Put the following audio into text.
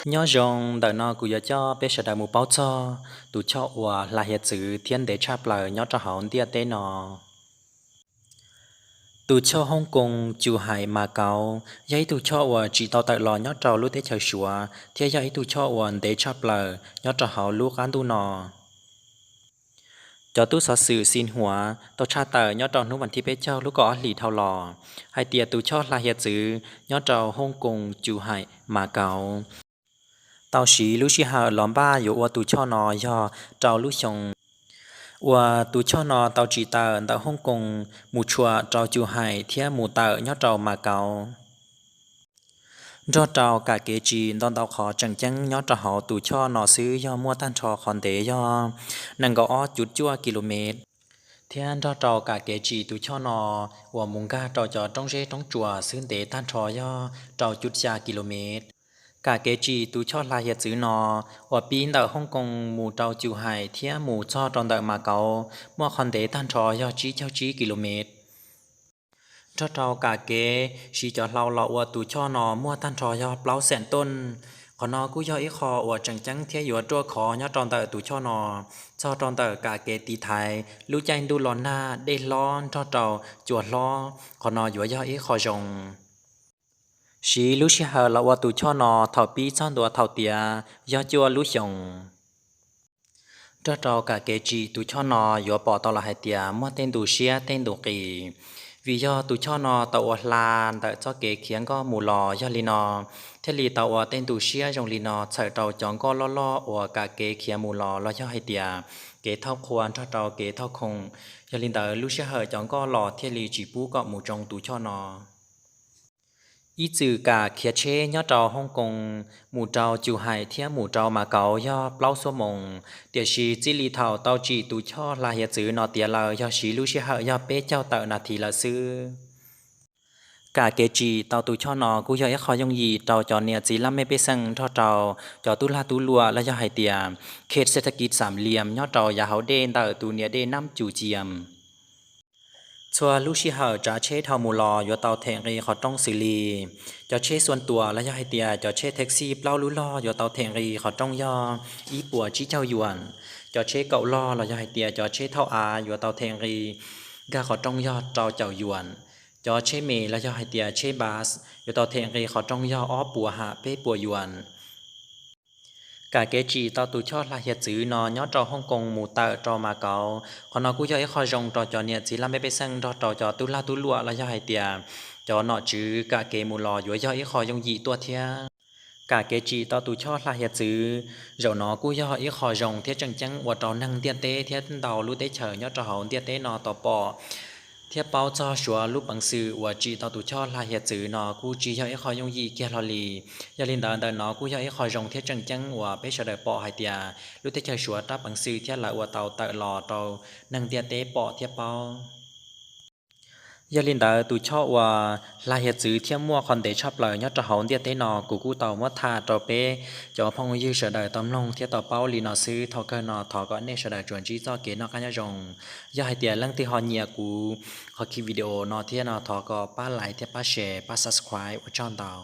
Nyob zoo, ntawm no kuv yuav coj peb sawv daws mus paub txog tus choj uas hla hiav txwv thiab ntev tshaj plaws nyob rau hauv ntiaj teb no. Tus choj Hong Kong Cus Hais Mas Kauv yog ib tug choj uas tsim tau tawm los nyob rau lub teb chaws Suav thiab yog ib tug choj uas ntev tshaj plaws nyob rau hauv lub qab ntuj no. Cov tub xov xwm Xinhua tau tshaj tawm nyob rau hnub vas thib peb caug lub kaum ob hlis dhau los hais tias tus choj hla hiav txwv nyob rau Hong Kong Cus Hais Mas Kauv tau siv lub sij hawm los npaj yuav ua tus choj no yog rau lub xyoo uas tus choj no tau tsim tawm ntawm Hong Kong mus tshuam rau Cus Hais thiab mus tawm nyob rau Mas Kauv. Nrog rau kam kev tsim ntau ntau qhov tseem ceeb nyob rau hauv tus choj no xwb yog muaj tag nrho qhov ntev yog nees nkaum ob cuv cuaj kilomev, thiab nrog rau kam kev tsim tus choj no uas mus nkag rau cov roob zeb roob tsuas xwb ntev tag nrho yog rau cuv xya kilomev. Kam kev tsim tus choj hla hiav txwv no uas pib ntawm Hong Kong mus rau Cus Hais thiab mus txog rau ntawm Mas Kauv muaj qhov ntev tag nrho yog tsib caug tsib kilomev. Nrog rau kam kev siv cov hlau los ua tus choj no muaj tag nrho yog plaub xeem tooj. Qhov no kuj yog ib qho uas tseem ceeb thiab yuav ruaj khov nyob rau ntawm tus choj no. Txog rau ntawm kam kev tiv thaiv lub caij ntuj los nag, dej hlob nrog rau cua hlob, qhov no yuav yog ib qho zoo. Siv lub sij hawm los ua tus choj no thaum pib txog ntua thaum tiav yog cuaj lub xyoos. Nrog rau kam kev tsim tus choj no yuav pom tau los hais tias muaj tej ntu siab tej ntu qis, vim yog tus choj no tau ua hla ntawm txoj kev khiav nkoj mus los yog li no, thiaj li tau ua tej ntu siab zoo li no txhawm rau cov nkoj loj loj uas kam kev khiav mus los los yog hais tias kev thauj qhua nrog rau kev thauj khoom. Yog li ntawd lub sij hawm cov nkoj los thiaj li tsis pub kom mus tsoo tus choj no. Ib txwm kam khiav tsheb nyob rau Hong Kong mus rau Cus Hais thiab mus rau Mas Kauv yog plaub xuab moos, tiam sis txij li thaum tau tsim tus choj hla hiav txwv no tiav lawm yog siv lub sij hawm yog peb caug tawm nas this lawm xwb. Kam kev tsim tau tus choj no kuj yog ib qho yooj yim rau cov niam txiv laj mej pej xeem nrog rau cov tub lag tub luam los yog hais tias khej xej thab kiv xam liam nyob rau yav hauv dej ntawm tus niam dej Nab Cus Ciam. Txhua lub sij hawm tsav tsheb dhau mus los yuav tau them nqi qhov rooj xws li cov tsheb xuas tuam los yog hais tias cov tsheb taxi plaub lub log yuav tau them nqi qhov rooj yog ib puas tsib caug yuam. Cov tsheb kaum log los yog hais tias cov tsheb thauj av yuav tau them nqi nkag qhov rooj yog rau caum yuam. Cov tsheb mes los yog hais tias tsheb bus yuav tau them nqi qhov rooj yog ob puas ham peb puas yuam. Kam kev tsim tau tus choj hla hiav txwv no nyob rau Hong Kong mus tawm rau Mas Kauv, qhov no kuj yog ib qho zoo rau cov niam txiv laj mej pej xeem nrog rau cov tub lag tub luam los yog hais tias cov nom tswv kam kev mus los yuav yog ib qho yooj yim tuaj thiab. Kam kev tsim tau tus choj hla hiav txwv zaum no kuj yog ib qho zoo thiab tseem ceeb ua rau neeg ntiaj teb thiab ntau lub teb chaws nyob rau hauv ntiaj teb no tau pom thiab paub txog Suav lub peev xwm uas tsim tau tus choj hla hiav txwv no kuj tsis yog ib qho yooj yim kiag hlo li. Yog li ntawd ntawm no kuj yog ib qho zoo thiab tseem ceeb uas peb sawv daws pom hais tias lub teb chaws Suav rab peev xwm thiab lawv ua tau tawm los rau neeg ntiaj teb pom thiab paub. Yog li ntawd tus choj uas hla hiav txwv thiab muaj qhov ntev tshaj plaws nyob rau hauv ntiaj teb no kuv kuj tau muab tham rau peb cov phooj ywg sawv daws tau mloog thiab tau paub li no xwb. Thaum kawg no thov kom nej sawv daws tsuas ntsib txoj kev noj qab nyob zoo. Yog hais tias leej twg ho nyiam kuv qhov ki video no thiab no thov kom pab like thiab pab share pab subscribe, ua tsaug ntau.